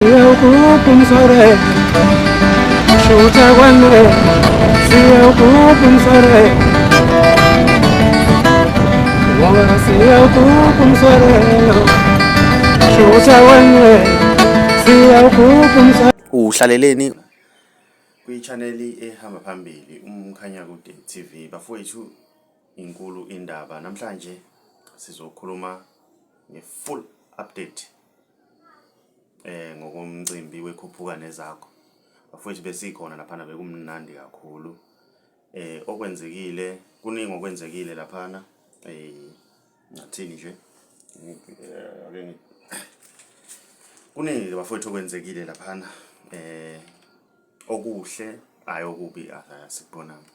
Siyawugubha umswere, shutha kwane, siyawugubha umswere, ngoba siyawugubha umswere, shutha kwane, siyawugubha umswere. Uhlaleleni kwi-channel ehamba phambili uMkhanyakude TV bafowethu inkulu indaba namhlanje sizokhuluma nge-full update ngokomcimbi wekhuphuka nezakho. Bafowethu besikhona laphana bekumnandi kakhulu. Okwenzekile kuningi okwenzekile laphana ngathini nje ake kuningi bafowethu okwenzekile laphana okuhle hhayi okubi asikubonanga.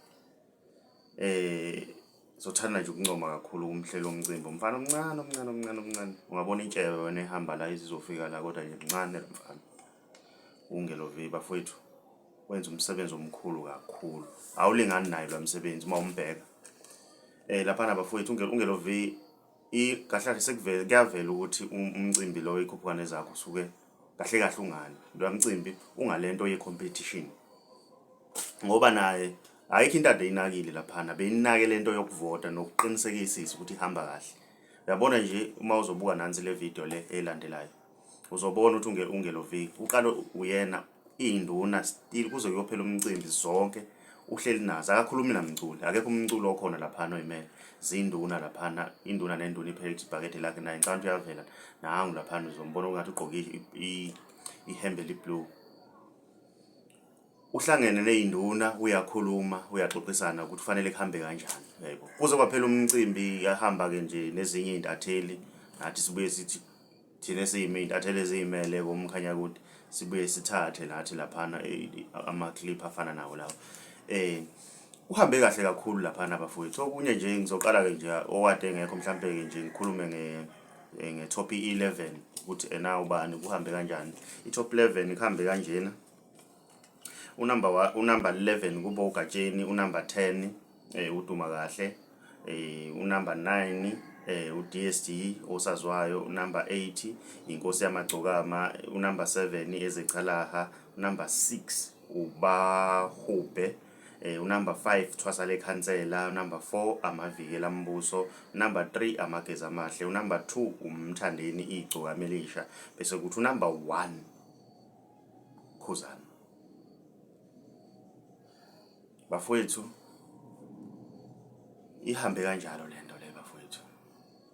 Sothanda nje ukuncoma kakhulu kumhleli womcimbi umfana omncane omncane omncane omncane ungabona intshebe wena ehamba la izizofika la kodwa nje mncane lo mfana uNgelo V bafowethu wenza umsebenzi omkhulu kakhulu awulingani naye lo msebenzi uma umbheka laphana bafowethu uNgelo V kahle kahle sekuvele kuyavela ukuthi umcimbi lo ikhuphuka nezakho usuke kahle kahle ungani lo mcimbi ungalento ye competition ngoba naye ayikho into ade inakile laphana beyinake lento yokuvota nokuqinisekisisa ukuthi ihamba kahle uyabona nje uma uzobuka nansi le video le elandelayo uzobona ukuthi ungeloviki uqala uyena iy'nduna still kuze kuyophela umcimbi zonke uhleli nazo akakhulumi namculi akekho umculo okhona laphana oyimele zinduna laphana induna nenduna iphethe ibhakede lakhe naye ngicabanga uyavela nangu laphana uzombona ungathi ugqoke ihembe eliblue Uhlangene nezinduna uyakhuluma uyaxoxisana ukuthi kufanele kuhambe kanjani yebo. Kuze kwaphela umcimbi yahamba-ke nje nezinye iy'ntatheli nathi sibuye sithi thina esiyimi iy'ntatheli eziyimele koMkhanyakude sibuye sithathe nathi laphana ama-clip afana nawo lawo. Kuhambe kahle kakhulu laphana bafowethu. Okunye nje ngizoqala-ke nje okade engekho mhlampe-ke nje ngikhulume nge-top 11 ukuthi ena ubani kuhambe kanjani. I-top 11 kuhambe kanjena. Unumber unumber 11 kubo uGatsheni, unumber 10 uDuma kahle, unumber 9 uDSD osaziwayo, unumber 8 inkosi yamagcokama, unumber 7 ezechalaha, unumber 6 uBahubhe, unumber 5 Thwasa lekhansela, unumber 4 amavikela mbuso, unumber 3 amageza amahle, unumber 2 uMthandeni igcokama elisha, bese kuthi unumber 1 Khuzani. Bafowethu ihambe kanjalo lento le bafowethu.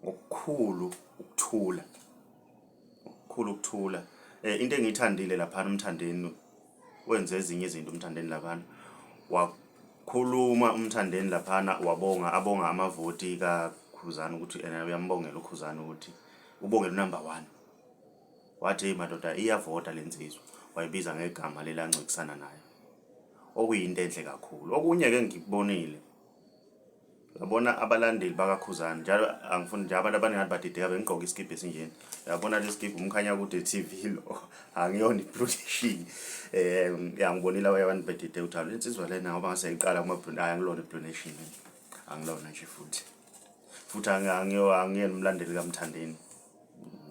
Ngokukhulu ukuthula. Ngokukhulu ukuthula. Into engiyithandile laphana uMthandeni wenze ezinye izinto uMthandeni laphana. Wakhuluma uMthandeni laphana wabonga abonga amavoti kaKhuzani ukuthi ena uyambongela uKhuzani ukuthi ubongela unumber 1. Wathi hey madoda iyavota le nsizwa, wayibiza ngegama leli ancwekisana nayo. Okuyinto enhle kakhulu. Okunye-ke engikubonile, uyabona abalandeli bakaKhuzani njalo angifuni nje abantu abaningi ngathi badideka bengigqoke isikibha esinjena. Uyabona le sikibha uMkhanyakude TV lo angiyona i-Blue Nation. Ya ngibonile abanye abantu bedideka ukuthi le nsizwa lena ngoba ngase ngiqala kuma-Blue, hhayi angilona i-Blue Nation angilona nje futhi. Futhi angiyena umlandeli kaMthandeni.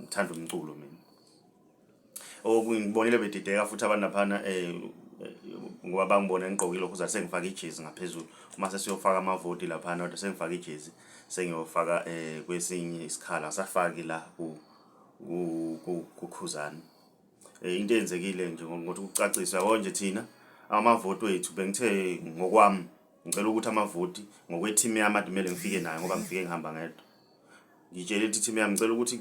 Ngithanda umculo mina. Okungibonile bedideka futhi abantu laphana ngoba bangibona ngigqokile lokhu zathi sengifaka ijezi ngaphezulu. Uma sesiyofaka amavoti laphana kodwa sengifaka ijezi sengiyofaka kwesinye isikhala asafaki la kuKhuzani. Into eyenzekile nje ngokuthi kucacise yabo nje thina amavoti wethu bengithe ngokwami ngicela ukuthi amavoti ngokwe-team yami ade kumele ngifike nayo ngoba ngifike ngihamba ngedwa. Ngitshele ukuthi team yami ngicela ukuthi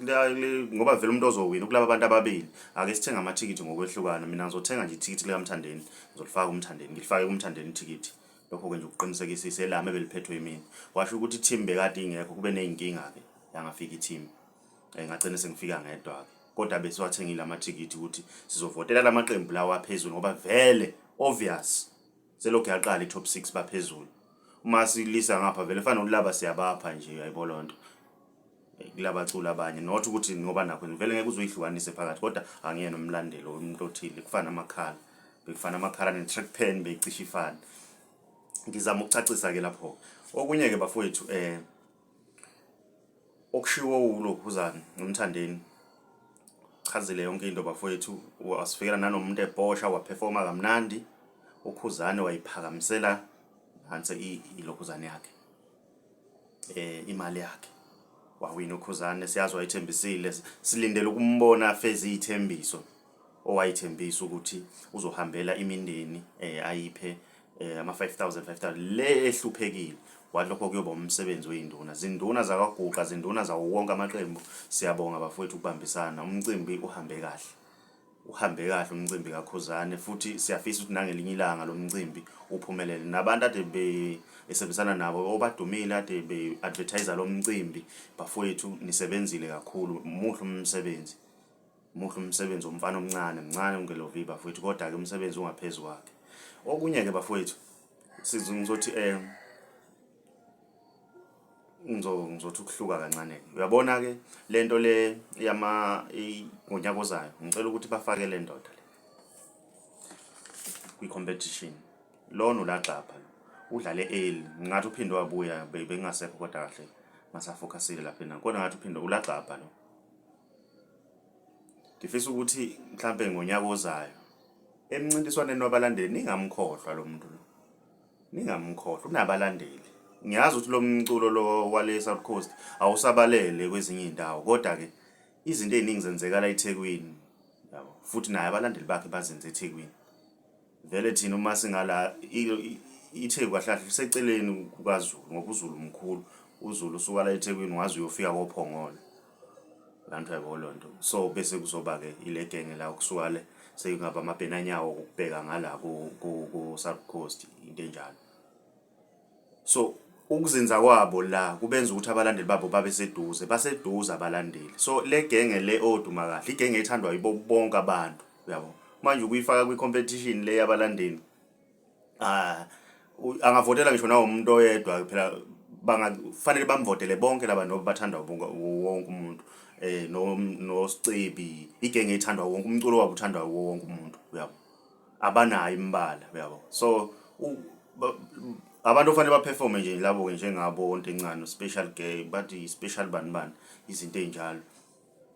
ngoba vele umuntu ozowina kulaba bantu ababili ake sithenge amathikithi ngokwehlukana mina ngizothenga nje ithikithi likaMthandeni ngizolifaka kuMthandeni ngilifake kuMthandeni ithikithi lokho-ke nje ukuqinisekisisa elami ebeliphethwe yimina washo ukuthi i-team bekade ingekho kube ney'nkinga-ke yangafika i-team ngagcina sengifika ngedwa-ke kodwa besiwathengile amathikithi ukuthi sizovotela la maqembu lawa aphezulu ngoba vele obvious selokhu yaqala i-top 6 baphezulu uma silisa ngapha vele fana nokulaba siyabapha nje uyayibo lonto kulabaculi abanye not ukuthi ngoba nakho vele ngeke uze uyihlukanise phakathi kodwa angiyena umlandeli womuntu othile kufana amakhala bekufana amakhala ne-track pen beyicishe ifane ngizama ukucacisa ke lapho okunye ke bafowethu okushiwo ulokhuzana uMthandeni. Chazile yonke into bafowethu, wasifikela nanomuntu ebhosha waphefoma kamnandi. UKhuzani wayiphakamisela nansi ilokhuzane yakhe. Imali yakhe. Wawina uKhuzani, siyazi wayethembisile, silindele ukumbona afeze iy'thembiso owayethembisa ukuthi uzohambela imindeni ayiphe ama-5000 5000 le ehluphekile. Wathi lokho kuyoba umsebenzi wey'nduna. Zinduna zakwaGuqa, zinduna zawo wonke amaqembu, siyabonga bafowethu ukubambisana. Umcimbi uhambe kahle. Uhambe kahle umcimbi kaKhuzani futhi siyafisa ukuthi nangelinye ilanga lo mcimbi uphumelele. Nabantu ade besebenzisana nabo obadumile ade be-advertise lo mcimbi, bafowethu nisebenzile kakhulu, muhle umsebenzi. Muhle umsebenzi womfana omncane, mncane uNgelovi bafowethu kodwa-ke umsebenzi ungaphezu kwakhe. Okunye-ke bafowethu ngizothi ngizothi ukuhluka kancane. Uyabona-ke le nto le yama ngonyaka ozayo ngicela ukuthi bafake le ndoda le kwi-competition. Lona ulagxabha lo udlale early ngathi uphinde wabuya bengasekho kodwa kahle ngasafokhasile lapha kodwa ngathi uphinde ulagxabha lo. Ngifisa ukuthi mhlampe ngonyaka ozayo emncintiswaneni wabalandeli ningamkhohlwa lo muntu lo. Ningamkhohlwa unabalandeli. Ngiyazi ukuthi lo mculo lo wale South Coast awusabalele kwezinye izindawo kodwa ke izinto eziningi zenzeka la eThekwini yabo futhi naye abalandeli bakhe bazenze eThekwini. Vele thina uma singala iTheku kahle kahle liseceleni kukaZulu ngoba uZulu mkhulu. UZulu usuka la eThekwini waze uyofika koPhongolo. Lanto yabo lonto. So bese kuzoba ke ile genge la kusuka le sekungaba amabhenanyawo ukubheka ngala ku South Coast into enjalo. So ukuzinza kwabo la kubenza ukuthi abalandeli babo babe seduze, baseduze abalandeli. So le genge le oduma kahle, igenge ethandwa yibo bonke abantu, uyabo. Manje ukuyifaka kwi-competition le yabalandeli ah angavotela ngisho nawo umuntu oyedwa phela bangafanele bamvotele bonke laba noba bathandwa wonke umuntu no noSicebi igenge ethandwa wonke umculo wabo uthandwa wonke umuntu uyabo abanayo imibala uyabo so abantu ofanele baperforme nje labo ke njengabo Ntencane special gay bathi special bani bani izinto ezinjalo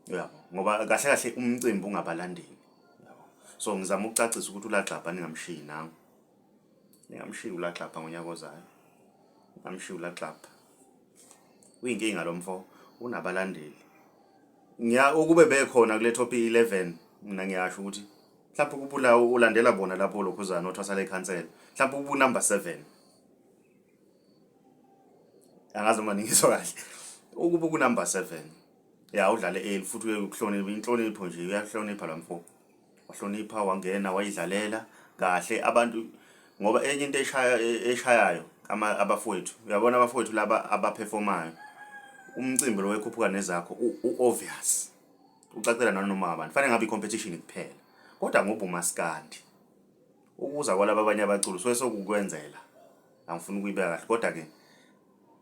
uyabo ngoba kahle kahle umcimbi ungabalandeli uyabo so ngizama ukucacisa ukuthi ulagxabha ningamshiyi nangu ningamshiyi ulagxabha ngonyaka ozayo ningamshiyi ulagxabha uyinkinga lo mfo unabalandeli ngiya ukube bekhona kule top 11 mina ngiyasho ukuthi mhlawumbe ukubula ulandela bona lapho lokhuzana othwasa lekhansela mhlawumbe ubu number 7 angazi noma ningizwa kahle ukuba ku number 7 ya udlale early futhi ukuhlonipha inhlonipho nje uyahlonipha la mfo wahlonipha wangena wayidlalela kahle abantu ngoba enye into eshaya eshayayo abafowethu uyabona abafowethu laba abaperformayo umcimbi lo wekhuphuka nezakho u-obvious ucacela nanoma abantu fanele ngabe i-competition kuphela kodwa ngoba umaskandi ukuza kwalaba abanye abaculi suke sokukwenzela angifuni ukuyibeka kahle kodwa ke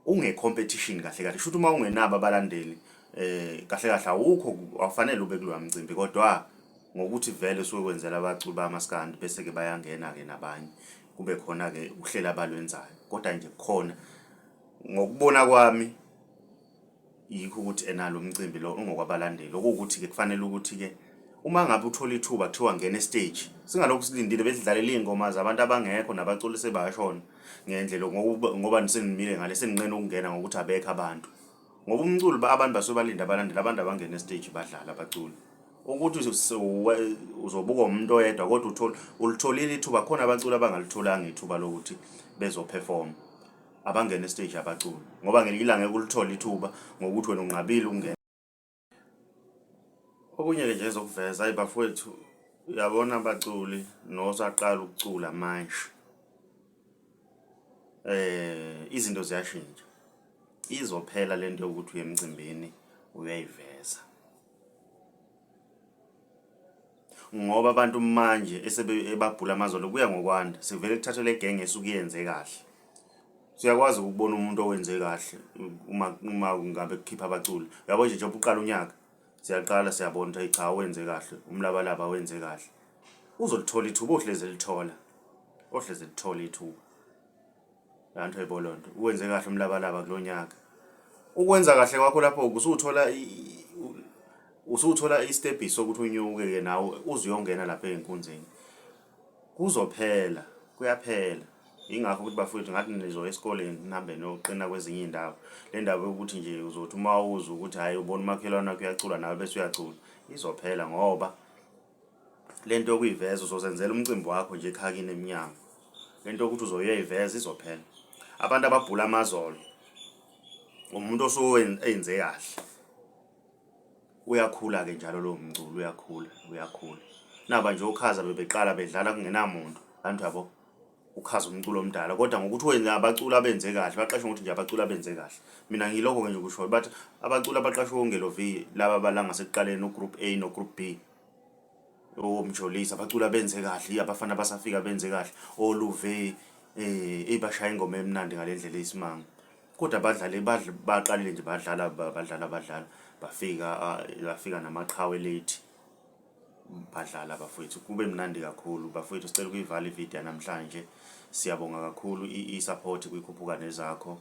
unge-competition kahle kahle shuthi uma ungenabo abalandeli kahle kahle awukho awufanele ube kuloya mcimbi kodwa ngokuthi vele usuke kwenzela abaculi bamaskandi bese ke bayangena ke nabanye kube khona ke uhlelo abalwenzayo kodwa nje khona ngokubona kwami yikho ukuthi ena lo mcimbi lo ungokwabalandeli okuwukuthi ke kufanele ukuthi ke uma ngabe uthola ithuba kuthiwa ngena estage singalokhu silindile besidlalela iy'ngoma zabantu abangekho nabaculi sebashona ngendlela ngoba senimile ngale seninqena ukungena ngokuthi abekho abantu ngoba umculo abantu basuke balinde abalandeli abantu abangena estage badlala abaculi ukuthi uzobuka umuntu oyedwa kodwa uthola ulitholile ithuba khona abaculi abangalitholanga ithuba lokuthi bezoperform abangena estage abaculi ngoba ngelinye ilanga ngeke ulithole ithuba ngokuthi wena unqabile ukungena. Okunye-ke nje ezokuveza ayi bafowethu uyabona abaculi nosaqala ukucula manje izinto ziyashintsha izophela lento yokuthi uye emcimbini uyayiveza ngoba abantu manje esebebabhula amazolo kuya ngokwanda sivele kuthathwe le genge esuke iyenze kahle siyakwazi ukubona umuntu owenze kahle uma ngabe kukhipha abaculi uyabo nje njengoba uqala unyaka siyaqala siyabona ukuthi cha wenze kahle umlabalaba wenze kahle uzolithola ithuba ohleze lithola ohleze lithola ithuba Lanto yebo lonto. Uwenze kahle umlabalaba kulonyaka. Ukwenza kahle kwakho lapho usuthola Usuthola istebhisi sokuthi unyuke-ke nawe uze uyongena lapha ey'nkunzini. Kuzophela, kuyaphela. Yingakho ukuthi bafowethu ngathi nizoya esikoleni nihambe niyoqina kwezinye iy'ndawo. Le ndaba yokuthi nje uzothi uma uzwa ukuthi hhayi ubona umakhelwane wakho uyacula nawe bese uyacula, izophela ngoba le nto yokuyiveza uzozenzela umcimbi wakho nje ekhaya kini emnyango. Le nto yokuthi uzoyoyiveza izophela. Abantu ababhula amazolo umuntu osuke enze kahle. Uyakhula-ke njalo lowo mculo uyakhula, uyakhula. Naba nje oKhaza bebeqala bedlala kungenamuntu, angithi uyabo? Ukhaza umculo omdala kodwa ngokuthi wenza abaculi abenze kahle, baqashwe ngokuthi nje abaculi abenze kahle. Mina ngilokho-ke nje kushoyo bathi abaculi abaqashwe oNgelo V laba bala ngasekuqaleni uGroup A noGroup B. OMjolisi abaculi abenze kahle, abafana abasafika benze kahle, oLuve eh bashaya ingoma emnandi ngale ndlela eyisimanga. Kodwa badlale baqalile nje badlala badlala badlala bafika bafika namaqhawe late badlala bafowethu kube mnandi kakhulu bafowethu sicela ukuyivala ivideo yanamhlanje siyabonga kakhulu i-support kwikhuphuka nezakho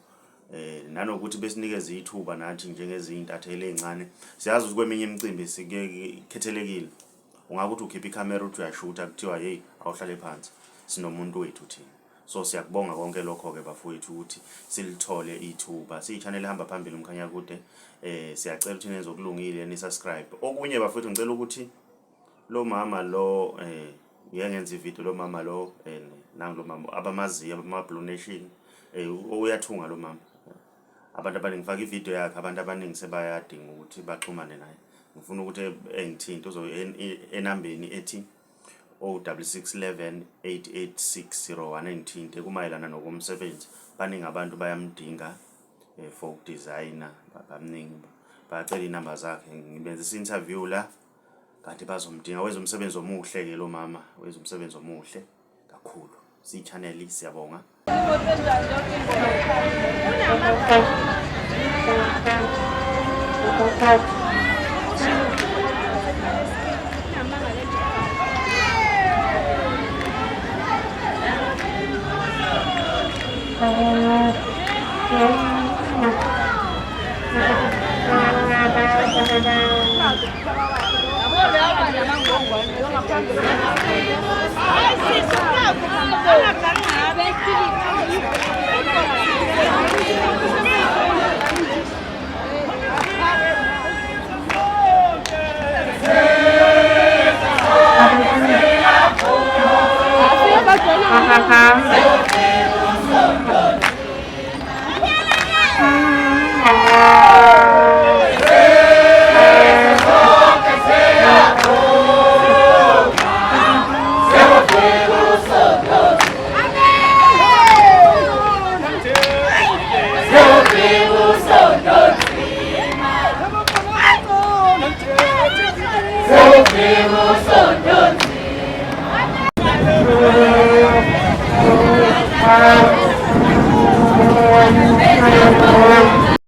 eh nanokuthi besinikeze ithuba nathi njengezintatheli ezincane siyazi ukuthi kweminye imicimbi sike khethelekile ungakuthi ukhipha ikhamera uthi uyashutha kuthiwa hey awuhlale phansi sinomuntu wethu thina. So siyakubonga konke lokho-ke bafowethu ukuthi silithole ithuba. Siyi-channel ehamba phambili uMkhanyakude. Eh siyacela ukuthi nenze okulungile ni subscribe. Okunye bafowethu ngicela ukuthi lo mama lo eh ngike ngenza ivideo lo mama lo eh nangu lo mama abamaziyo abama Blue Nation eh uyathunga lo mama. Abantu abaningi ngifaka ivideo yakhe abantu abaningi sebayadinga ukuthi baxhumane naye. Ngifuna ukuthi engithinte uzo enambeni ethi 0661188601 engithinte kumayelana nokomsebenzi. Baningi abantu bayamdinga eh, for ukudizayina baningi bayacela iy'namba zakhe ngibenzisa i-interview la kanti bazomdinga wenza umsebenzi omuhle-ke lo mama wenza umsebenzi omuhle kakhulu siyi-channel siyabonga.